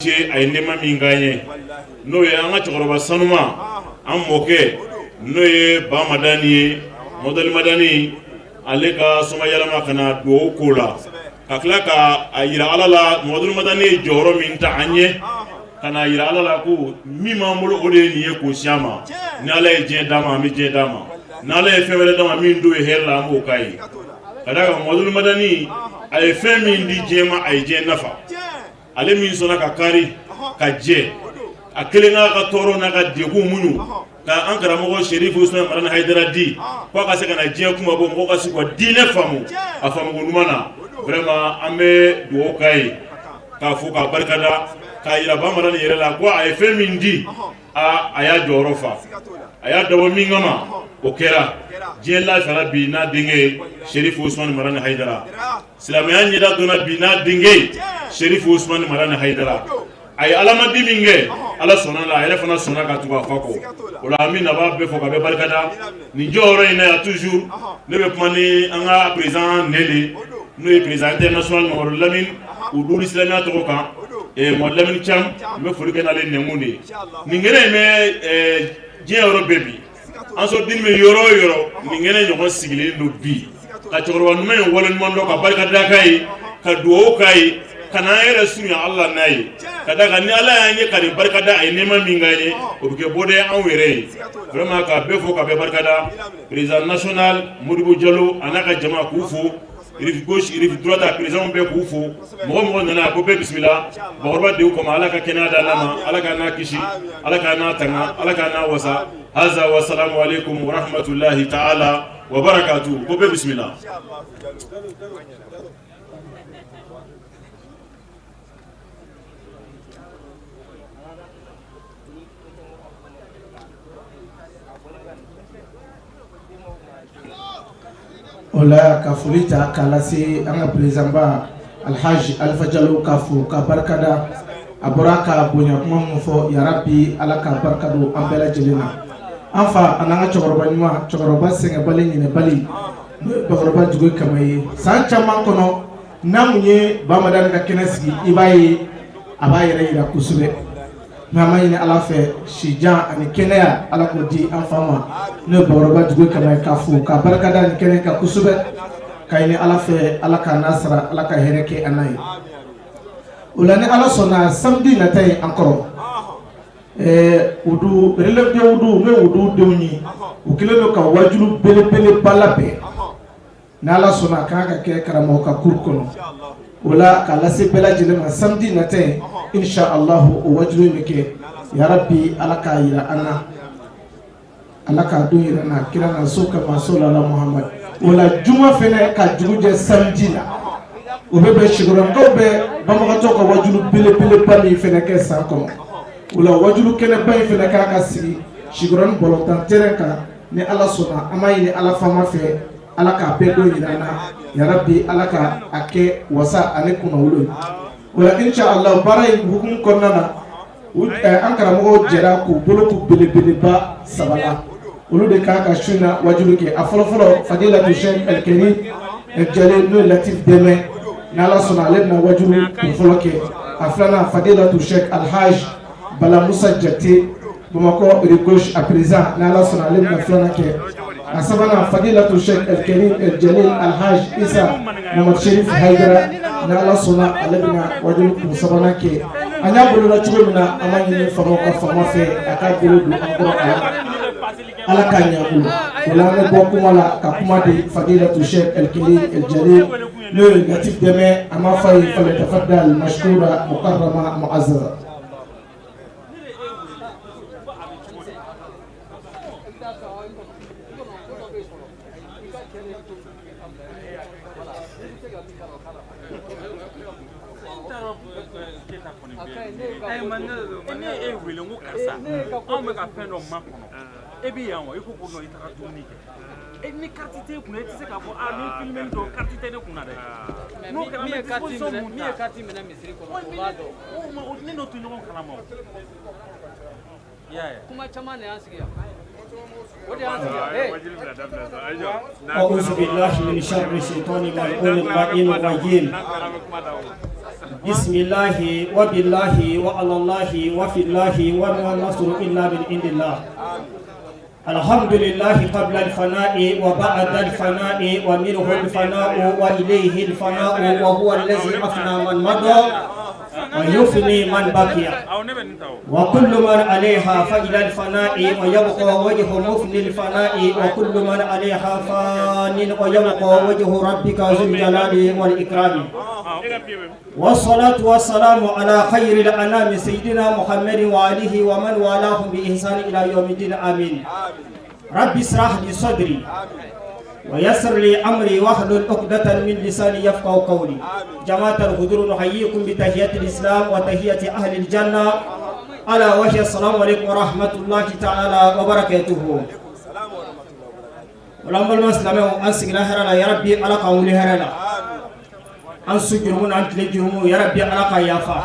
Ce a ye nɛma min k'an ye, n'o ye an ka cɛkɔrɔba sanuma, an mɔkɛ, n'o ye Ba Madani ye, Mɔdali Madani, ale ka somayɛlɛma ka na dugawu ko la, ka tila ka a yira Ala la Mɔdali Madani ye jɔyɔrɔ min ta an ye, ka na yira Ala la ko min b'an bolo, o de ye nin ye, k'o si a ma. Ni Ala ye diɲɛ d'a ma, an bɛ diɲɛ d'a ma. Ni Ala ye fɛn wɛrɛ d'a ma min t'o ye hɛrɛ la, an b'o k'a ye. Ka d'a kan Mɔdali Madani, a ye fɛn min di diɲɛ ma, a ye diɲɛ nafa. Ale min sɔnna ka kari ka jɛ, a kelen n'a ka tɔɔrɔ n'a ka degun muɲu ka an karamɔgɔ Serifu Usumani Madani Hayidara di k'a ka se ka na diɲɛ kuma bɔ, mɔgɔw ka se ka diinɛ faamu a faamuko ɲuman na. Vraiment, an bɛ dugawu k'a ye, k'a fo, k'a barikada, k'a yira Ba Madani yɛrɛ la ko a ye fɛn min di, a y'a jɔyɔrɔ fa. A y'a dabɔ min kama, o kɛra. Diɲɛ lafiyara bi n'a denkɛ ye Serifu Usumani Madani Hayidara. Silamɛya ɲɛda donna bi n'a denkɛ ye Serifu Usumani Madani Hayidara. A ye alamadi min kɛ, Ala sɔnna la, a yɛrɛ fana sɔnna ka tugu a fa kɔ. O la, an bɛ nabaa bɛɛ fɔ ka bɛɛ barikada nin jɔyɔrɔ in na yan. Toujours ne bɛ kuma ni an ka président nɛ de, n'o ye président international Mamadu Lamini Udu silamɛya tɔgɔ kan, Mamadu Lamini Cam. N bɛ foli kɛ n'ale nɛnkun de ye. Nin kɛnɛ in bɛ diɲɛ yɔrɔ bɛɛ bi. Ansɔrudini bɛ yɔrɔ o yɔrɔ, nin kɛnɛ ɲɔgɔn sigilen don bi ka cɛkɔrɔba ɲuman in waleɲuman dɔn, ka barika da k'a ye, ka dugawu k'a ye, ka n'an yɛrɛ surunya Ala n'a ye. Ka d'a kan ni Ala y'an ye ka nin barika da, a ye nɛɛma min k'an ye, o bɛ kɛ bɔda ye anw yɛrɛ ye. Vraiment, ka bɛɛ fo, ka bɛɛ barika da. Président national Modibo Jalo a n'a ka jama, k'u fo, rive gauche, rive droite, a président bɛɛ k'u fo. Mɔgɔ mɔgɔ nana, ko bɛɛ bisimila. Bakɔrɔba denw kama, Ala ka kɛnɛya d'an ma, Ala k'an n'a kisi, Ala k'an n'a tanga, Ala k'an n'a wasa. Haza wa salamu aleykum wa rahmatulahi ta'ala wa barakatuh. Ko bɛɛ bisimila. O la, ka foli ta k'a lase an ka président ba Alhaji Alifa Jalo, k'a fo ka barikada. A bɔra ka bonya kuma min fɔ, yarabi Ala ka barika don an bɛɛ lajɛlen na. An fa ani an ka cɛkɔrɔba ɲuman, cɛkɔrɔba sɛgɛnbali, ɲinɛbali, n'o ye bakɔrɔba Jugu Kama ye. San caman kɔnɔ, n'a mun ye Ba Madani ka kɛnɛ sigi, i b'a ye a b'a yɛrɛ yira kosɛbɛ. Mɛ an b'a ɲini Ala fɛ, sijan ani kɛnɛya, Ala k'o di an fa ma, n'o ye bakɔrɔba Jugu Kama ye. K'a fo ka barikada nin kɛnɛ kan kosɛbɛ, ka ɲini Ala fɛ, Ala k'a n'a sara, Ala ka hɛrɛ kɛ an n'a ye. O la, ni Ala sɔnna, samedi nata ye an kɔrɔ wudu relève de wudu, n bɛ wudu denw ye, u kɛlen don ka wajulu belebeleba labɛn. N'Ala sɔnna, a kan ka kɛ karamɔgɔ ka cour kɔnɔ. O la, k'a lase bɛɛ lajɛlen ma, samedi nata ye, insha Allah, o wajulu in bɛ kɛ. Yarabi Ala k'a yira an na, Ala k'a don yira na kira na so kama solala Muhammad. O la, juma fɛnɛ ka jugu jɛ samedi la, o bɛ bɛn Sikɔrɔnikaw bɛ banbagatɔw ka wajulu belebeleba min fɛnɛ kɛ san kɔnɔ. O la, wajulu kɛnɛba in fɛnɛ kan ka sigi Sikɔrɔni balontan terrain kan. Ni Ala sɔnna, an b'a ɲini Ala faama fɛ, Ala k'a bɛɛ don yira an na. Yarabi Ala ka a kɛ wasa ani kunnawolo ye. O la, insha Allah, baara in hukumu kɔnɔna na, an karamɔgɔw jɛra k'u bolo k'u belebeleba saba la, olu de kan ka su in na wajulu kɛ. A fɔlɔfɔlɔ, Fadilatu Sheikh El Karim El Jale, n'o ye Latif Dɛmɛ, n'Ala sɔnna, ale bɛna wajulu kun fɔlɔ kɛ. A filanan, Fadilatu Sheikh Alhaj Bala Musa Jate, Bamakɔ rive gauche à présent, n'Ala sɔnna, ale bɛna filanan kɛ. A sabanan, Fadilatu Sheikh El Karim El Jalil Alhaj Isa Mamad Sherif Haidara, n'Ala sɔnna, ale bɛna wajulu kun sabanan kɛ. An y'a boloda cogo min na, an b'a ɲini faamaw ka faama fɛ, a k'a bolo don an kɔrɔ a la, Ala k'a ɲɛ a bolo. O la, an bɛ bɔ kuma la ka kuma di Fadilatu Sheikh El Karim El Jalil, n'o ye Latif Dɛmɛ. An b'a fɔ a ye: falyatafaddal mashkura mukarrama mu'azzaza. Ne e wele ko karisa, anw bɛ ka fɛn dɔ makɔnɔ, e bɛ yan wa? I ko ko non, i taara dumuni kɛ. E ni carte t'e kunna, e tɛ se k'a fɔ aa ni filmé dɔn carte tɛ ne kunna dɛ. N'o kɛra, an bɛ disposition mun ta? Min ye carte minɛ misiri kɔnɔ, o b'a dɔn. O ne n'o tɛ ɲɔgɔn kalama o. I y'a ye. Kuma caman de y'an sigi yan, o de y'an sigi yan. Hey. أعوذ بالله من شر الشيطان الملعون اللعين الرجيم. بسم الله وبالله وعلى الله وفي الله وما النصر إلا من عند الله. الحمد لله قبل الفناء وبعد الفناء ومنه الفناء وإليه الفناء، وهو الذي أفنى من مضى ويفني من بقي، وكل من عليها فإلى الفناء، ويبقى وجه مفني الفناء، وكل من عليها فان، ويبقى وجه ربك ذو الجلال والإكرام. والصلاة والسلام على خير الأنام سيدنا محمد وآله ومن والاهم بإحسان إلى يوم الدين، آمين. رب اشرح لي صدري ويسر لي أمري واحلل عقدة من لساني يفقهوا قولي. جماعة الحضور، نحييكم بتحية الإسلام وتحية أهل الجنة، ألا وهي السلام عليكم ورحمة الله تعالى وبركاته. Wala an balima silamɛw, an sigira hɛrɛ la. Yarabi, Ala k'an wuli hɛrɛ la. An su jurumu n'an tile jurumu, yarabi, Ala ka yafa.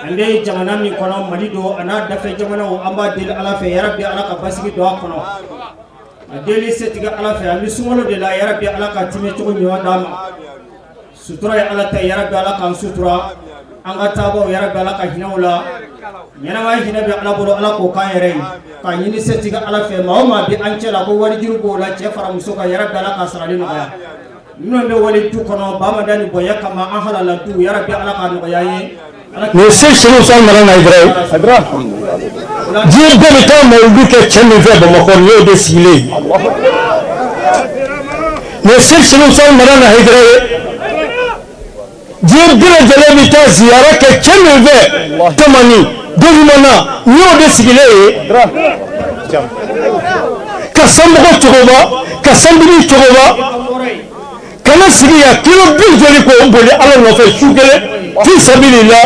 An bɛ jamana min kɔnɔ, Mali don, a n'a dafɛ jamanaw, an b'a deli Ala fɛ, yarabi, Ala ka basigi don a kɔnɔ. A deli setigi Ala fɛ, an bɛ sunkalo de la, yarabi, Ala ka timɛ cogo ɲuman d'an ma. Sutura ye Ala ta, yarabi, Ala k'an sutura. An ka taabaw, yarabi, Ala ka hinɛw la. Ɲɛnamaya hinɛ bɛ Ala bolo, Ala k'o k'an yɛrɛ ye. K'a ɲini setigi Ala fɛ, maa o maa bɛ an cɛ la ko walijuru b'o la, cɛ fara muso kan, yarabi, Ala ka sarali nɔgɔya. Minnu bɛ wali du kɔnɔ bamada ni bonya kama, an halala du, yarabi, Ala ka nɔgɔya ye. Nin se Chérif Ousmane Madani Haïdara ye, diɲɛ bɛɛ bɛ taa mawuludu kɛ cɛ min fɛ Bamakɔ, nin y'o de sigilen ye. Nin se Chérif Ousmane Madani Haïdara ye, diɲɛ bɛɛ lajɛlen bɛ taa ziyara kɛ cɛ min fɛ Tamani Dogumana, nin y'o de sigilen ye. Ka sanmɔgɔ cogoba, ka sanbili cogoba, kana sigi yan kilo 50 k'o boli Ala nɔfɛ su kelen fi sabilillah.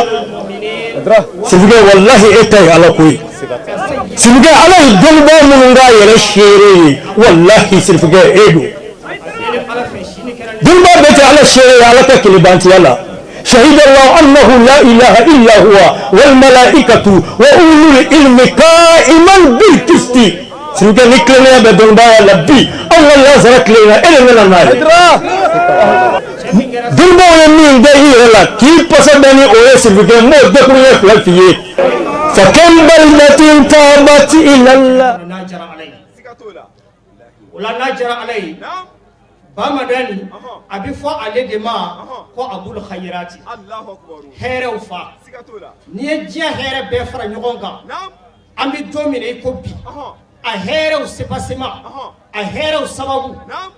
Sirikɛ, walahi, e ta ye Ala ko ye. Sirikɛ, Ala ye dɔnnibaa minnu k'a yɛrɛ seere ye, walahi, sirikɛ, e don. Dɔnnibaa bɛɛ tɛ Ala seere ye Ala ka kelebantiya la. شهد الله أنه لا إله إلا هو والملائكة وأولو العلم قائما بالقسط. Sirikɛ, ni tilennenya bɛ dɔnnibaya la bi, anw ka lazara tilenna, e de nana n'a ye. Dɔnnibaaw ye min kɛ i yɛrɛ la k'i pasa bɛ ni o ye, sirikɛ, n b'o dakuruɲɛ fila f'i ye. فكم بلدة تابت إلى الله. N'a jara Ala ye o la, n'a jara Ala ye, Bamadani, a bɛ fɔ ale de ma ko Abul Khayirati, hɛrɛw fa. N'i ye diɲɛ hɛrɛ bɛɛ fara ɲɔgɔn kan, an bɛ don min na i ko bi, a hɛrɛw sepasema, a hɛrɛw sababu,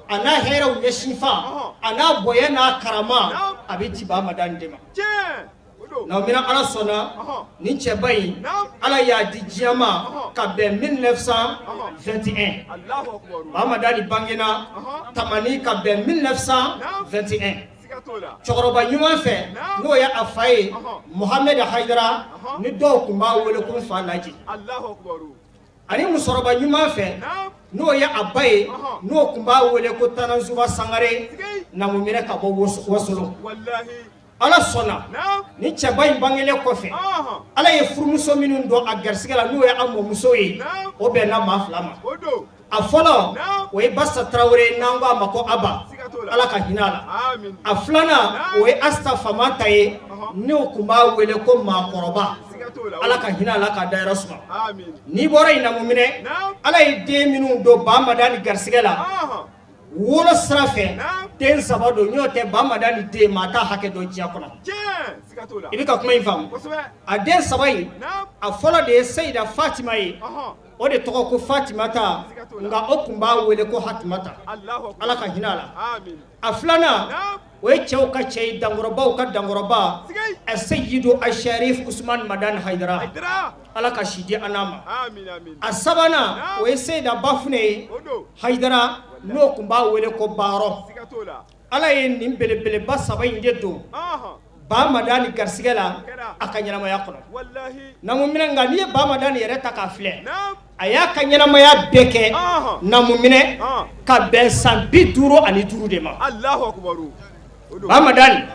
a n'a hɛrɛw ɲɛsinfa, a n'a bonya n'a karama, a bɛ ci Bamadani de ma. Nka mina Ala sɔnna, nin cɛba in, Ala y'a di diɲɛ ma ka bɛn 1921. Bamadani bangena Tamani ka bɛn 1921 cɛkɔrɔba ɲuman fɛ, n'o ye a fa ye Mohamed Hayidara, ni dɔw tun b'a wele ko fa Laji, ani musokɔrɔba ɲuman fɛ, n'o ye a ba ye, n'o tun b'a wele ko Tananzuba Sangare Namuminɛ ka bɔ Wasolo. Ala sɔnna, ni cɛba in bangelen kɔfɛ, Ala ye furumuso minnu don a garisɛgɛ la, n'o ye a mɔmuso ye, o bɛnna maa fila ma. A fɔlɔ, o ye Basa Tarawele, n'an ko a ma ko Aba, Ala ka hinɛ a la. A filanan, o ye Asita Famanta ye, n'o tun b'a wele ko maakɔrɔba, Ala ka hinɛ a la k'a dayɔrɔ suma. N'i bɔra yen, Namuminɛ, Ala ye den minnu don Bamadani garisɛgɛ la wolo sira fɛ, den saba don. N'o tɛ, Bamadani den, maa t'a hakɛ dɔn diɲɛ kɔnɔ. I bɛ ka kuma in faamu? A den saba in, a fɔlɔ de ye Seyida Fatima ye, o de tɔgɔ ko Fatimata, nka o tun b'a wele ko Hatimata, Ala ka hinɛ a la. A filanan, o ye cɛw ka cɛ ye, dankɔrɔbaw ka dankɔrɔba, a Seyidu Asharif Usman Madani Hayidara, Ala ka si di an n'a ma. A sabanan, o ye Seyida Bafunɛ ye Hayidara, n'o tun b'a wele ko Baarɔ. Ala ye nin belebeleba saba in de don Bamadani garisɛgɛ la a ka ɲɛnamaya kɔnɔ. Namuminɛ, nka n'i ye Bamadani yɛrɛ ta k'a filɛ, a y'a ka ɲɛnamaya bɛɛ kɛ Namuminɛ ka bɛn san 55 de ma. Bamadani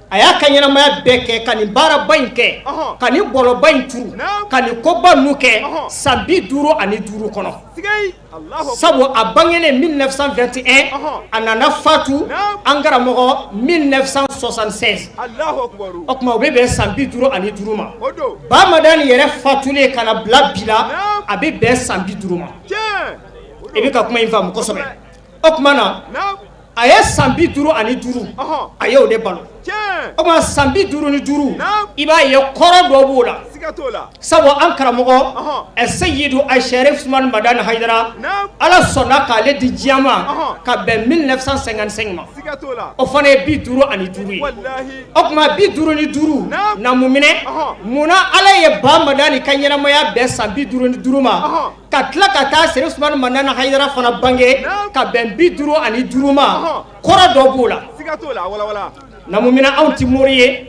A y'a ka ɲɛnamaya bɛɛ kɛ ka nin baaraba in kɛ, ka nin bɔlɔba in turu, ka nin koba ninnu kɛ san 55 kɔnɔ. Sabu a bangenen 1921, a nana fatu, an karamɔgɔ, 1976. O tuma o bɛ bɛn san 55 ma. Ba Madani yɛrɛ fatulen ka na bila bi la, a bɛ bɛn san 50 ma. I bɛ ka kuma in faamu kosɛbɛ. O tuma na, a ye san 55, a y'o de balo. O tuma san 55, i b'a ye kɔrɔ dɔ b'o la. Sabu an karamɔgɔ Seyidu Sɛrifu Usumani Madani Hayidara, Ala sɔnna k'ale di diɲɛ ma ka bɛn 1955 ma. O fana ye 55 ye. O tuma 55 na mun minɛ? Munna Ala ye Ba Madani ka ɲɛnamaya bɛn san 55 ma, ka tila ka taa Sɛrifu Usumani Madani Hayidara fana bange ka bɛn 55 ma? Kɔrɔ dɔ b'o la. Na mun minɛ, anw tɛ mori ye,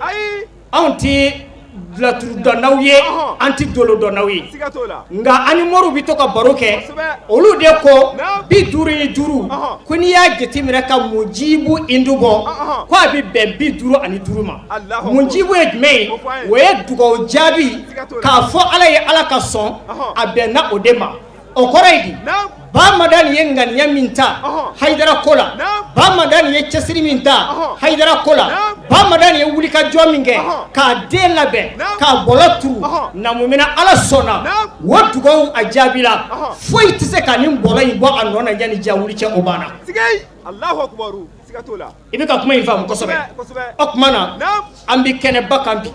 anw tɛ laturudɔnnaw ye, an tɛ dolodɔnnaw ye, nka an ni moriw bɛ to ka baro kɛ. Olu de ko 55, ko n'i y'a jateminɛ ka mujibu indu bɔ, ko a bɛ bɛn 55 ma. Mujibu ye jumɛn ye? O ye dugawu jaabi, k'a fɔ Ala ye, Ala ka sɔn, a bɛnna o de ma. O kɔrɔ ye di? Ba Madani ye ŋaniya min ta Hayidara ko la, Ba Madani ye cɛsiri min ta Hayidara ko la, Ba Madani ye wulikajɔ min kɛ k'a den labɛn, k'a bɔlɔ turu, namumina, Ala sɔnna o dugawu a jaabila. Foyi tɛ se ka nin bɔlɔ in bɔ a nɔ na yanni diɲɛ wuli cɛ. O banna. I bɛ ka kuma in faamu kosɛbɛ. O tuma na, an bɛ kɛnɛba kan bi,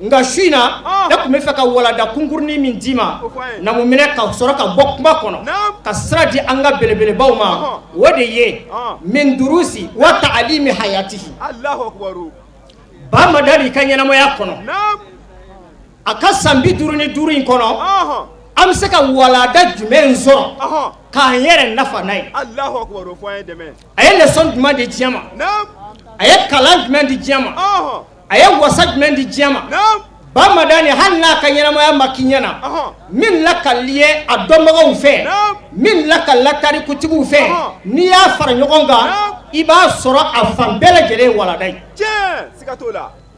nka su in na, ne tun bɛ fɛ ka walanda kunkurunin min d'i ma, namuminɛ, ka sɔrɔ ka bɔ kuma kɔnɔ ka sira di an ka belebelebaw ma, o de ye min durusi wa ta'alimi hayatihi. Ba Madani ka ɲɛnamaya kɔnɔ, a ka san 55 in kɔnɔ, an bɛ se ka walanda jumɛn sɔrɔ k'an yɛrɛ nafa n'a ye? A ye leçon jumɛn di diɲɛ ma? A ye kalan jumɛn di diɲɛ ma? A ye wasa jumɛn di diɲɛ ma? Ba Madani, hali n'a ka ɲɛnamaya ma k'i ɲɛna, min lakalili ye a dɔnbagaw fɛ, min lakalila tarikutigiw fɛ, n'i y'a fara ɲɔgɔn kan, i b'a sɔrɔ a fan bɛɛ lajɛlen ye walanda ye.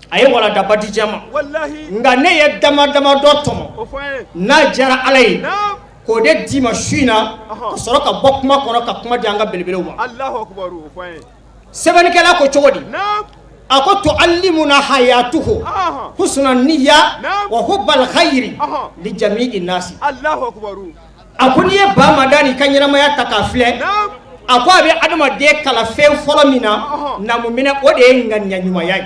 A ye walandaba di diɲɛ ma, nka ne ye dama dama dɔ tɔmɔ, n'a diyara Ala ye, k'o de d'i ma su in na, ka sɔrɔ ka bɔ kuma kɔnɔ ka kuma di an ka belebelew ma. Sɛbɛnnikɛla ko cogo di? A ko tu'allimuna hayatuhu husna niyya wa hubbal khayri li jami'i nasi. A ko n'i ye Ba Madani ka ɲɛnamaya ta k'a filɛ, a ko a bɛ adamaden kalan fɛn fɔlɔ min na, namuminɛ, o de ye ŋaniya ɲumanya ye.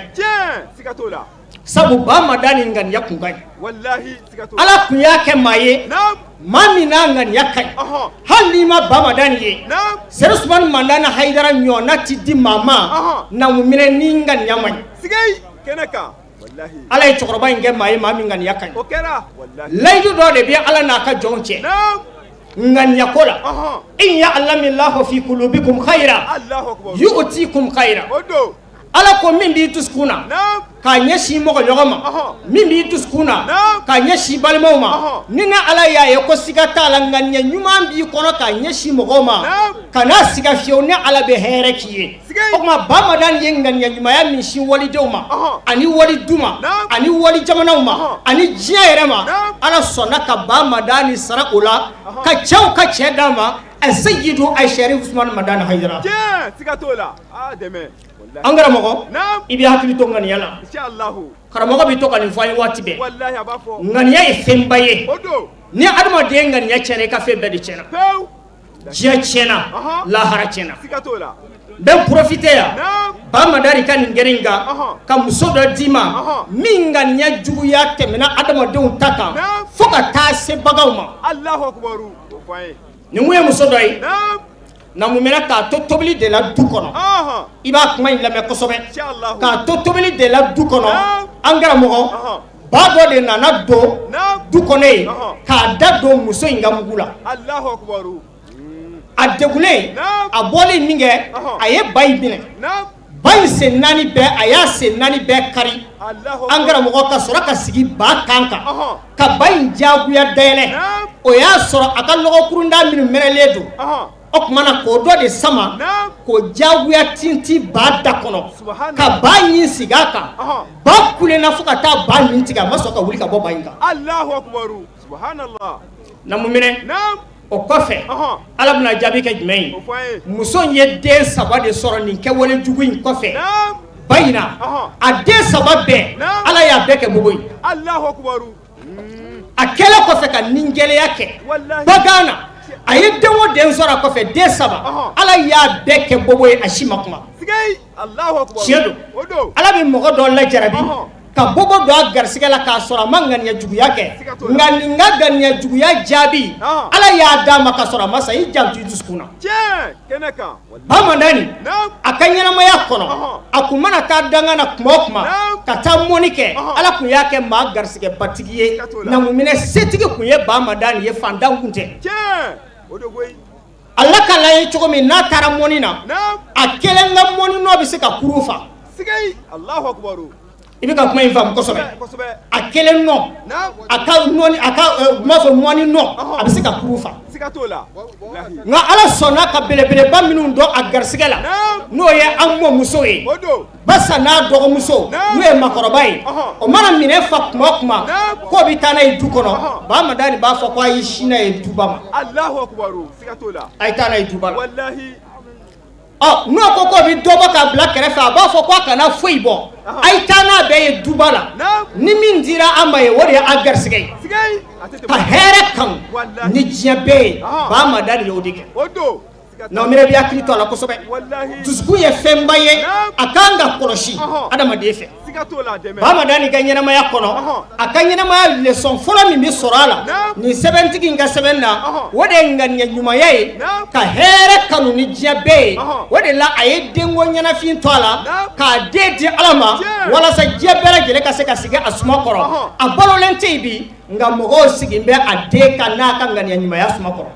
Sabu Ba Madani ŋaniya kun ka ɲi. Ala kun y'a kɛ maa ye, maa min n'a ŋaniya ka ɲi. Hali n'i ma Ba Madani ye, Serifu Usumani Madani Hayidara ɲɔgɔnna ti di maa ma, namuminɛ, ni ŋaniya man ɲi. Ala ye cɛkɔrɔba in kɛ maa ye, maa min ŋaniya ka ɲi. Layidu dɔ de bɛ Ala n'a ka jɔnw cɛ ŋaniya ko la: in ya'lamillahu fi qulubikum khayra yu'tikum khayra. Ala ko min b'i dusukun na k'a ɲɛsin mɔgɔ ɲɔgɔn ma, min b'i dusukun na k'a ɲɛsin balimaw ma, ni ne Ala y'a ye ko siga t'a la, ŋaniya ɲuman b'i kɔnɔ k'a ɲɛsin mɔgɔw ma, kan'a siga fiyewu, ne Ala bɛ hɛrɛ k'i ye. O tuma Ba Madani ye ŋaniya ɲumanya min sin walidenw ma, ani walidu ma, ani wali jamanaw ma, ani diɲɛ yɛrɛ ma, Ala sɔnna ka Ba Madani sara o la, ka cɛw ka cɛ d'a ma, Seyidu Sɛrifu Usumani Madani Hayidara. An karamɔgɔ, i bɛ hakili to ŋaniya la. Karamɔgɔ bɛ to ka nin fɔ an ye waati bɛɛ: ŋaniya ye fɛnba ye. Ni adamaden ŋaniya tiɲɛna, i ka fɛn bɛɛ de tiɲɛna. Diɲɛ tiɲɛna, lahara tiɲɛna. N bɛ profiter yan, Ba Madani ka nin kɛnɛ in kan, ka muso dɔ d'i ma min ŋaniya juguya tɛmɛna adamadenw ta kan fo ka taa se baganw ma. Nin kun ye muso dɔ ye, namumina, k'a to tobili de la du kɔnɔ. I b'a kuma in lamɛn kosɛbɛ. K'a to tobili de la du kɔnɔ, an karamɔgɔ, ba dɔ de nana don du kɔnɔ yen k'a da don muso in ka mugu la. A degunnen, a bɔlen min kɛ, a ye ba in minɛ, ba in sen naani bɛɛ, a y'a sen naani bɛɛ kari, an karamɔgɔ, ka sɔrɔ ka sigi ba kan kan ka ba in diyagoya dayɛlɛ. O y'a sɔrɔ a ka lɔgɔkurunda minnu mɛnɛlen don. O tuma na k'o dɔ de sama k'o diyagoya tintin ba da kɔnɔ ka ba ɲin sigi a kan. Ba kulenna fo ka taa ba ɲin tigɛ, a ma sɔn ka wuli ka bɔ ba in kan. Namuminɛ, o kɔfɛ Ala bɛna jaabi kɛ jumɛn ye? Muso in ye den saba de sɔrɔ nin kɛwale jugu in kɔfɛ ba in na. A den saba bɛɛ, Ala y'a bɛɛ kɛ bobo ye. A kɛlen kɔfɛ ka nin gɛlɛya kɛ bagan na, a ye den o den sɔrɔ a kɔfɛ, den saba, Ala y'a bɛɛ kɛ bobo ye, a si ma kuma. Tiɲɛ don, Ala bɛ mɔgɔ dɔ lajarabi ka bobo don a garisɛgɛ la k'a sɔrɔ a ma ŋaniya juguya kɛ, nka nin ka ŋaniya juguya jaabi, Ala y'a d'a ma k'a sɔrɔ a ma sa. I janto i dusukun na. Bamadani, a ka ɲɛnamaya kɔnɔ, a kun mana taa danga na tuma o tuma ka taa mɔni kɛ, Ala kun y'a kɛ maa garisɛgɛbatigi ye. Namuminɛ, setigi kun ye Bamadani ye, fantan kun tɛ. Ala ka la ye cogo min n'a taara mɔni na, a kelen ka mɔni nɔ bɛ se ka kurun fa. I bɛ ka kuma in faamu kosɛbɛ. A kelen nɔ, a ka a ka n b'a fɔ mɔni nɔ, a bɛ se ka kurun fa. Nka Ala sɔnna ka belebeleba minnu don a garisɛgɛ la, n'o ye an mɔmuso ye Basa n'a dɔgɔmuso, n'o ye makɔrɔba ye, o mana minɛn fa tuma o tuma k'o bɛ taa n'a ye du kɔnɔ, Bamadani b'a fɔ ko a ye sin n'a ye duba ma, a ye taa n'a ye duba la. Ɔ, n'o ko k'o bɛ dɔ bɔ k'a bila kɛrɛfɛ, a b'a fɔ k'a kana foyi bɔ, a ye taa n'a bɛɛ ye duba la. Ni min dira an ma ye, o de ye an garisɛgɛ ye. Ka hɛrɛ kanu ni diɲɛ bɛɛ ye, Bamadani y'o de kɛ. Naminɛ, bɛ hakili to a la kosɛbɛ. Dusukun ye fɛnba ye, a kan ka kɔlɔsi adamaden fɛ. Bamadani ka ɲɛnamaya kɔnɔ, a ka ɲɛnamaya leçon fɔlɔ min bɛ sɔrɔ a la nin sɛbɛntigi in ka sɛbɛn na, o de ye ŋaniya ɲumanya ye, ka hɛrɛ kanu ni diɲɛ bɛɛ ye. O de la a ye denko ɲɛnafin to a la k'a den di Ala ma, walasa diɲɛ bɛɛ lajɛlen ka se ka sigi a suma kɔrɔ. A balolen tɛ yen bi, nka mɔgɔw sigilen bɛ a den kan n'a ka ŋaniya ɲumanya suma kɔrɔ.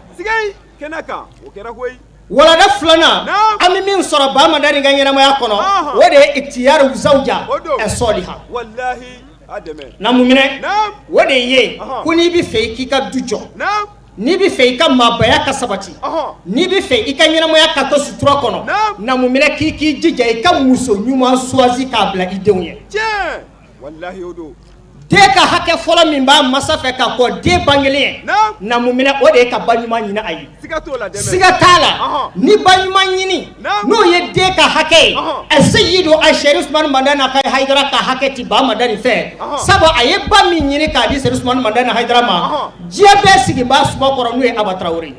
Kɛnɛ kan, o kɛra koyi. Walanda filanan an bɛ min sɔrɔ Bamadani ka ɲɛnamaya kɔnɔ, o de ye iktiyaru zawja sɔliha. Walahi, a dɛmɛ. Namuminɛ, o de ye ko n'i bɛ fɛ i k'i ka du jɔ, n'i bɛ fɛ i ka maabaya ka sabati, n'i bɛ fɛ i ka ɲɛnamaya ka to sutura kɔnɔ, namuminɛ, k'i k'i jija i ka muso ɲuman choisi k'a bila i denw ye. Tiɲɛ, walahi, o don. Den ka hakɛ fɔlɔ min b'a masa fɛ ka kɔn den bangelen ye, namuminɛ, o de ye ka ba ɲuman ɲini a ye. Siga t'a la, ni ba ɲuman ɲini, n'o ye den ka hakɛ ye, ɛ seyidu a Sɛri Usumani Madani ka Hayidara ka hakɛ ti Bamadani fɛ, sabu a ye ba min ɲini k'a di Sɛri Usumani Madani Hayidara ma, diɲɛ bɛɛ sigi b'a suma kɔrɔ, n'o ye Aba Tarawele ye.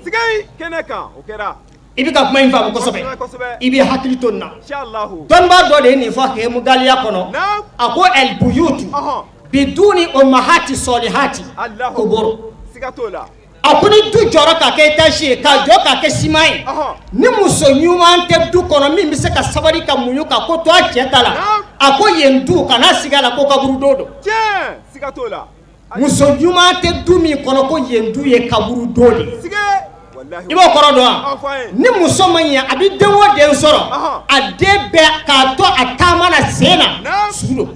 Kɛnɛ kan, o kɛra. I bɛ ka kuma in faamu kosɛbɛ, i bɛ hakili to nin na. Dɔnnibaa dɔ de ye nin fɔ Hemugaliya kɔnɔ, a ko el buyutu biduni umahati sɔlihati kuburu. A ko ni du jɔra k'a kɛ étage ye, k'a jɔ k'a kɛ siman ye, ni muso ɲuman tɛ du kɔnɔ min bɛ se ka sabali ka muɲu ka ko to a cɛ ta la, a ko yen du, kana sigi a la, ko kaburudo don. Muso ɲuman tɛ du min kɔnɔ, ko yen du ye kaburudo de ye. I b'o kɔrɔ dɔn wa? Ni muso ma ɲɛ, a bɛ den o den sɔrɔ, a den bɛɛ k'a to a taama na sen na, su don,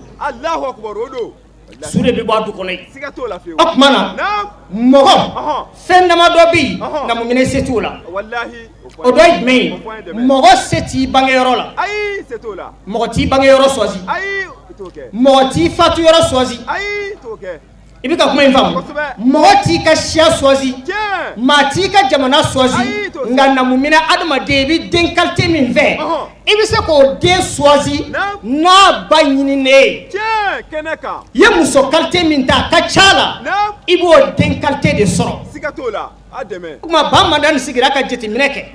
su de bɛ bɔ a du kɔnɔ yen. O tuma na, mɔgɔ fɛn damadɔ bɛ yen, namuminɛ, se t'o la. O dɔ ye jumɛn ye? Mɔgɔ se t'i bangeyɔrɔ la. Mɔgɔ t'i bangeyɔrɔ choisi, mɔgɔ t'i fatu yɔrɔ choisi. I bɛ ka kuma in faamu? Mɔgɔ t'i ka siya choisi, maa t'i ka jamana choisi. Nka namuminɛ, adamaden, i bɛ den qualité min fɛ, i bɛ se k'o den choisi n'a ba ɲininen ye. I ye muso qualité min ta, a ka ca la, i b'o den qualité de sɔrɔ. O tuma Bamadani sigira ka jateminɛ kɛ.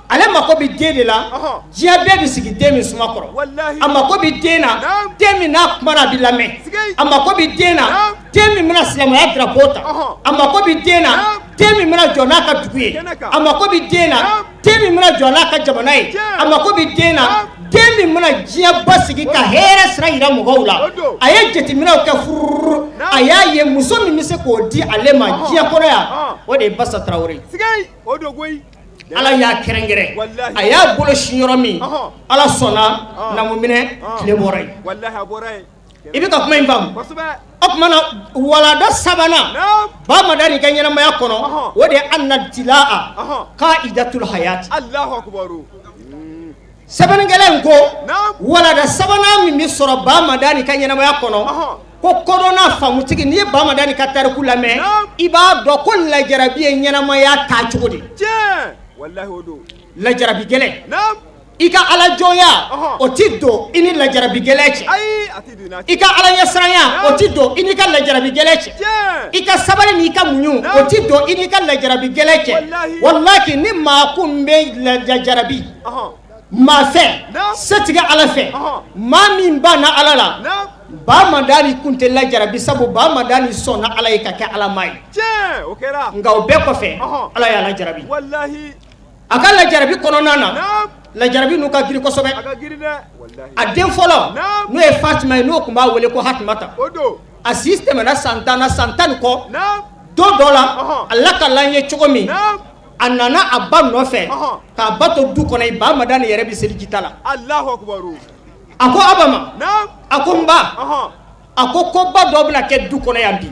Ale mako bɛ den de la, diɲɛ bɛɛ bɛ sigi den min suma kɔrɔ. A mako bɛ den na, den min n'a kumana a bɛ lamɛn. A mako bɛ den na, den min bɛna silamɛya drapeau ta. A mako bɛ den na, den min bɛna jɔ n'a ka dugu ye. A mako bɛ den na, den min bɛna jɔ n'a ka jamana ye. A mako bɛ den na, den min bɛna diɲɛ basigi ka hɛrɛ sira jira mɔgɔw la. A ye jateminɛw kɛ fururu, a y'a ye muso min bɛ se k'o di ale ma diɲɛ kɔnɔ yan, o de ye Basa Tarawele. Ala y'a kɛrɛnkɛrɛn, a y'a bolo sin yɔrɔ min, Ala sɔnna, namuminɛ, tile bɔra yen. I bɛ ka kuma in faamu? O tuma na walada sabanan Bamadani ka ɲɛnamaya kɔnɔ, o de ye anna ibtilaa qaidatul hayati. Sɛbɛnnikɛla in ko walada sabanan min bɛ sɔrɔ Bamadani ka ɲɛnamaya kɔnɔ, ko kodɔnna faamutigi, n'i ye Bamadani ka tariku lamɛn, i b'a dɔn ko lajarabi ye ɲɛnamaya taacogo de ye. Lajarabi gɛlɛn, i ka alajɔnya o tɛ don i ni lajarabi gɛlɛn cɛ, i ka ala ɲɛsiranya o tɛ don i n'i ka lajarabi gɛlɛn cɛ, i ka sabali n'i ka muɲu o tɛ don i n'i ka lajarabi gɛlɛn cɛ. Walahi, ni maa kun bɛ lajarabi maa fɛ, setigi ala fɛ, maa min banna ala la, Bamadani kun tɛ lajarabi, sabu Bamadani sɔnna ala ye ka kɛ ala maa ye. Nka o bɛɛ kɔfɛ, ala y'a lajarabi. A ka lajarabi kɔnɔna na, lajarabi n'u ka girin kosɛbɛ. A den fɔlɔ, n'o ye Fatima ye, n'o tun b'a wele ko Hatimata, a si tɛmɛna san 10 na, san 10 ni kɔ. Don dɔ la, a lakali an ye cogo min, a nana a ba nɔfɛ k'a ba to du kɔnɔ. Bamadani yɛrɛ bɛ selijita la. A ko aba ma, a ko n ba, a ko koba dɔ bɛna kɛ du kɔnɔ yan bi,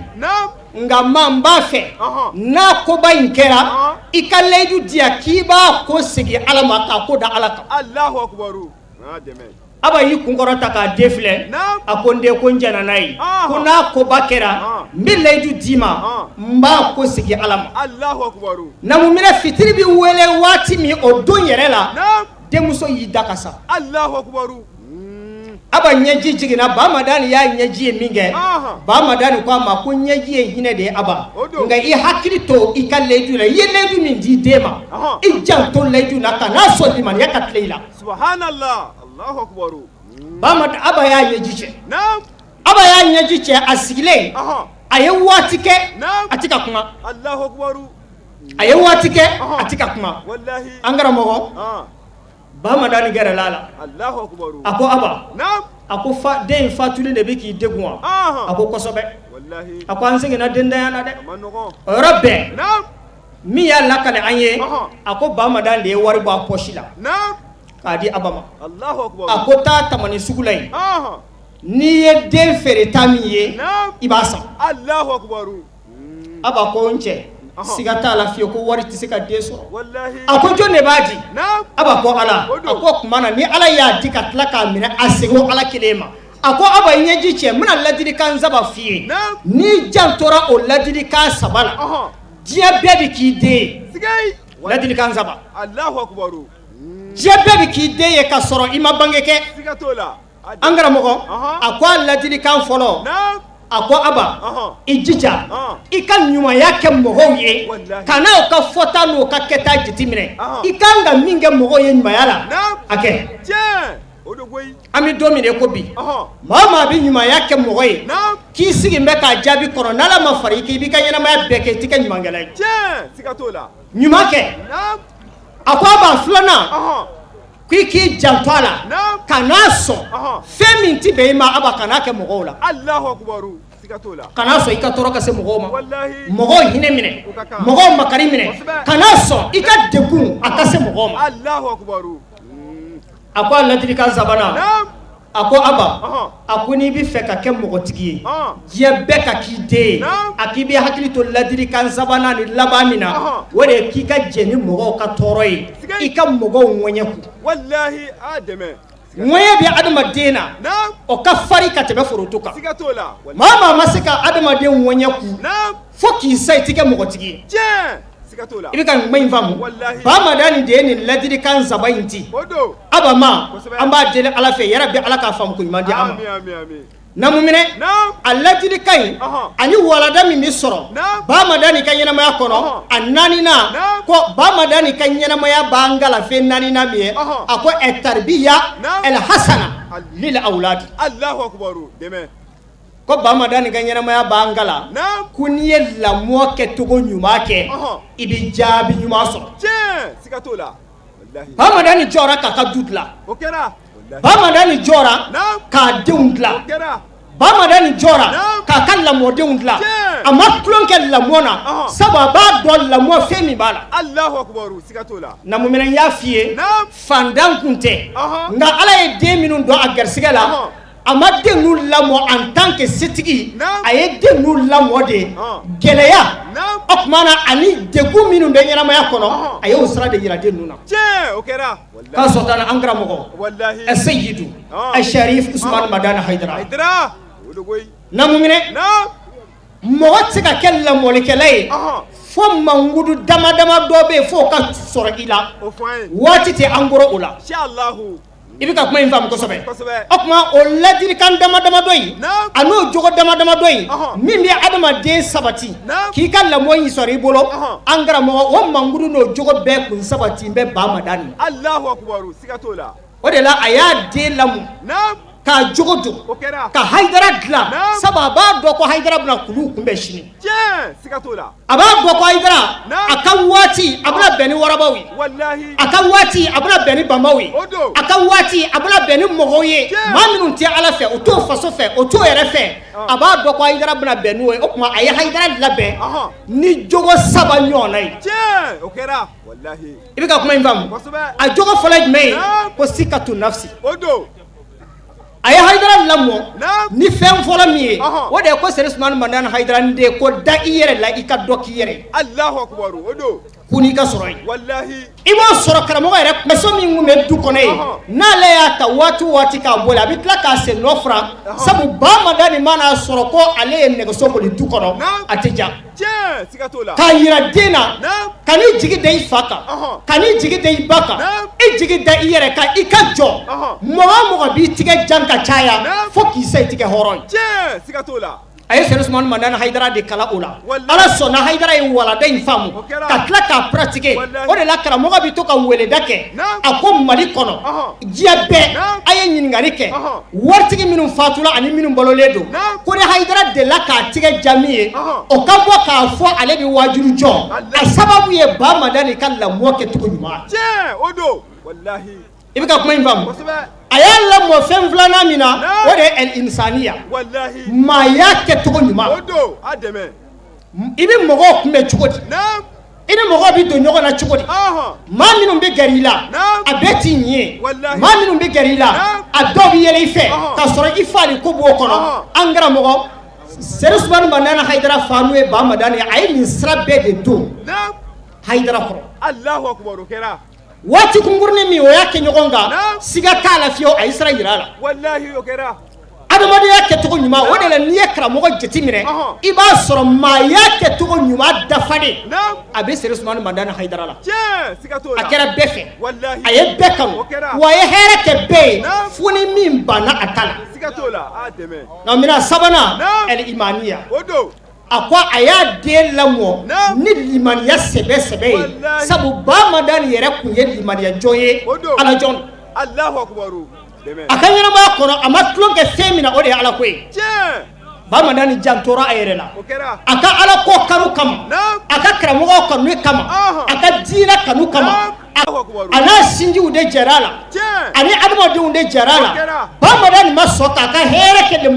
nka ma n b'a fɛ n'a koba in kɛra, i ka layidu di yan k'i b'a ko segin ala ma, k'a ko da ala kan. Aba y'i kunkɔrɔ ta k'a den filɛ, a ko n den, ko n jɛnna n'a ye, ko n'a koba kɛra, n bɛ layidu d'i ma, n b'a ko segin ala ma. Namuminɛ, fitiri bɛ wele waati min, o don yɛrɛ la, denmuso y'i da ka sa. Aba ɲɛji jiginna. Bamadani y'a ɲɛji ye min kɛ, Bamadani ko a ma ko ɲɛji ye hinɛ de ye aba, nka i hakili to i ka layidu la. I ye layidu min di den ma, i janto layidu la, kan'a sɔn limaniya ka tila i la. Aba y'a ɲɛji cɛ, aba y'a ɲɛji cɛ. A sigilen, a ye waati kɛ a tɛ ka kuma, a ye waati kɛ a tɛ ka kuma. An karamɔgɔ, Bamadani gɛrɛla a la, a ko aba, a ko fa, den in fatuli de bɛ k'i degun wa? A ko kosɛbɛ. A ko an seginna dentanya la dɛ. O yɔrɔ bɛɛ, min y'a lakale an ye, a ko Bamadani de ye wari bɔ a pɔsi la k'a di aba ma. A ko taa Tamani sugu la yen, n'i ye den feereta min ye, i b'a san. Aba ko n cɛ, siga t'a la fiyewu ko wari tɛ se ka den sɔrɔ. A ko jɔn de b'a di? Aba ko ala. A ko tuma na ni ala y'a di ka tila k'a minɛ, a segin ala kelen ma. A ko aba, ɲɛji cɛ, n bɛna ladilikan saba f'i ye. N'i jantora o ladilikan saba la, diɲɛ bɛɛ bɛ k'i den ye. Ladilikan saba, diɲɛ bɛɛ bɛ k'i den ye ka sɔrɔ i ma bange kɛ. An karamɔgɔ, a ko a ladilikan fɔlɔ, a ko aba, i jija i ka ɲumanya kɛ mɔgɔw ye, kana u ka fɔta n'u ka kɛta jateminɛ. I kan ka min kɛ mɔgɔw ye ɲumanya la, a kɛ. An bɛ don min ko bi, maa o maa bɛ ɲumanya kɛ mɔgɔ ye k'i sigi bɛ k'a jaabi kɔnɔ, n'ala ma fara i kan, i b'i ka ɲɛnamaya bɛɛ kɛ, i tɛ kɛ ɲumankɛla ye. Ɲuman kɛ. A ko a b'a filanan, ko i k'i janto a la, kan'a sɔn fɛn min tɛ bɛn i ma, aba, kan'a kɛ mɔgɔw la. Kan'a sɔn i ka tɔɔrɔ ka se mɔgɔw ma, mɔgɔw hinɛ minɛ, mɔgɔw makari minɛ. Kan'a sɔn i ka degun a ka se mɔgɔw ma. A ko a ladilikan sabanan, a ko aba, a ko n'i bɛ fɛ ka kɛ mɔgɔtigi ye, diɲɛ bɛɛ ka k'i den ye, a k'i bɛ hakili to ladilikan sabanan ni laban min na, o de ye k'i ka jɛn ni mɔgɔw ka tɔɔrɔ ye, i ka mɔgɔw ŋɛɲɛ kun. Ŋɛɲɛ bɛ adamaden na, o ka farin ka tɛmɛ foronto kan. Maa maa ma se ka adamaden ŋɛɲɛ kun fo k'i sa, i tɛ kɛ mɔgɔtigi ye. I bɛ ka kuma in faamu? Bamadani de ye nin ladilikan saba in di aba ma. An b'a deli ala fɛ, yarabi ala k'a faamu ko ɲuman di an ma. Namuminɛ, a ladilikan in ani walada min bɛ sɔrɔ Bamadani ka ɲɛnamaya kɔnɔ, a naaninan, ko Bamadani ka ɲɛnamaya b'an kalan fɛn naaninan min ye, a ko ɛ taribiya el hasana lil awladi. Ko Bamadani ka ɲɛnamaya b'an kalan ko n'i ye lamɔ kɛcogo ɲuman kɛ, i bɛ jaabi ɲuman sɔrɔ. Bamadani jɔra k'a ka du dilan, Bamadani jɔra k'a denw dilan, Bamadani jɔra k'a ka lamɔdenw dilan. A ma tulon kɛ lamɔ na, sabu a b'a dɔn lamɔ fɛn min b'a la. Namuminɛ, n y'a f'i ye, fantan kun tɛ, nka ala ye den minnu don a garisɛgɛ la. A ma den ninnu lamɔ en tant que setigi, a ye den ninnu lamɔ de gɛlɛya, o tuma na ani degun minnu bɛ ɲɛnamaya kɔnɔ, a y'o sira de jira den ninnu na. K'a sɔrɔ an karamɔgɔ Seyidu Sharif Usumani Madani Hayidara Namunɛ, mɔgɔ tɛ se ka kɛ lamɔlikɛla ye fo mankutu dama dama dɔ bɛ yen f'o ka sɔrɔ i la, waati tɛ an kɔrɔ o la. I bɛ ka kuma in faamu kosɛbɛ. O tuma o ladilikan dama damadɔ in, a n'o jogo dama damadɔ in min bɛ adamaden sabati k'i ka lamɔ in sɔrɔ i bolo, an karamɔgɔ, o mankutu n'o jogo bɛɛ kun sabati bɛ Ba Madani. O de la a y'a den lamɔ k'a jogo don ka Hayidara dilan, sabu a b'a dɔn ko Hayidara bɛna kulu kunbɛn sini. A b'a dɔn ko Hayidara a ka waati a bɛna bɛn ni warabaw ye, a ka waati a bɛna bɛn ni banbaw ye, a ka waati a bɛna bɛn ni mɔgɔw ye, maa minnu tɛ Ala fɛ, u t'o faso fɛ, o t'o yɛrɛ fɛ. A b'a dɔn ko Hayidara bɛna bɛn n'o ye. O tuma a ye Hayidara labɛn ni jogo saba ɲɔgɔnna ye. I bɛ ka kuma in faamu? A jogo fɔlɔ ye jumɛn ye? Ko sikatu nafsi. A ye Hayidara lamɔ ni fɛn fɔlɔ min ye, o de ye ko Serif Usumani Madani Hayidara n den, ko da i yɛrɛ la, i ka dɔ k'i yɛrɛ ye ko n'i ka sɔrɔ ye, i b'o sɔrɔ. Karamɔgɔ yɛrɛ nɛgɛso min tun bɛ du kɔnɔ yen, n'ale y'a ta waati o waati k'a boli, a bɛ tila k'a sen nɔ furan, sabu Ba Madani man'a sɔrɔ ko ale ye nɛgɛso boli du kɔnɔ, a tɛ diya. K'a jira den na, kan'i jigi da i fa kan, kan'i jigi da i ba kan, i jigi da i yɛrɛ kan, i ka jɔ. Mɔgɔ o mɔgɔ b'i tigɛ jan ka caya, fo k'i sa i tɛ kɛ hɔrɔn ye. A ye Serif Usumani Madani Hayidara de kalan o la. Ala sɔnna, Hayidara ye walanda in faamu ka tila k'a pratiquer. O de la karamɔgɔ bɛ to ka weleda kɛ, a ko Mali kɔnɔ, diɲɛ bɛɛ, a ye ɲininkali kɛ waritigi minnu fatula ani minnu balolen don, ko ni Hayidara delila k'a tigɛ ja min ye, o ka bɔ k'a fɔ ale bɛ waajulu jɔ. A sababu ye Ba Madani ka lamɔ kɛcogo ɲuman. I bɛ ka kuma in faamu? A y'a lamɔ fɛn filanan min na, o de ye el insaniya, maaya kɛcogo ɲuman. I bɛ mɔgɔw kunbɛn cogo di? I ni mɔgɔw bɛ don ɲɔgɔn na cogo di? Maa minnu bɛ gɛrɛ i la, a bɛɛ t'i ɲin ye. Maa minnu bɛ gɛrɛ i la, a dɔw bɛ yɛlɛ i fɛ k'a sɔrɔ i faali ko b'o kɔnɔ. An karamɔgɔ Serif Usumani Madani Hayidara fa, n'o ye Ba Madani ye, a ye nin sira bɛɛ de don Hayidara kɔrɔ. Waati kunkurunin min o y'a kɛ ɲɔgɔn kan, siga t'a la fiyewu, a ye sira jira a la. Adamadenya kɛcogo ɲuman, o de la n'i ye karamɔgɔ jateminɛ, i b'a sɔrɔ maaya kɛcogo ɲuman dafalen a bɛ Serif Usumani Madani Hayidara la. A kɛra bɛɛ fɛ, a ye bɛɛ kanu, wa a ye hɛrɛ kɛ bɛɛ ye, fo ni min banna a ta la. Nka minɛn sabanan, ɛl imaniya, a ko a y'a den lamɔ ni limaniya sɛbɛ sɛbɛ ye, sabu Ba Madani yɛrɛ tun ye limaniya jɔn ye, Ala jɔn. A ka ɲɛnamaya kɔnɔ, a ma tulon kɛ fɛn min na, o de ye Ala ko ye. Ba Madani jantora a yɛrɛ la, a ka Ala ko kanu kama, a ka karamɔgɔw kanu kama, a ka diinɛ kanu kama, a n'a sinjiw de jɛra a la, ani adamadenw de jɛra a la. Ba Madani ma sɔn k'a ka hɛrɛ kɛ lemuru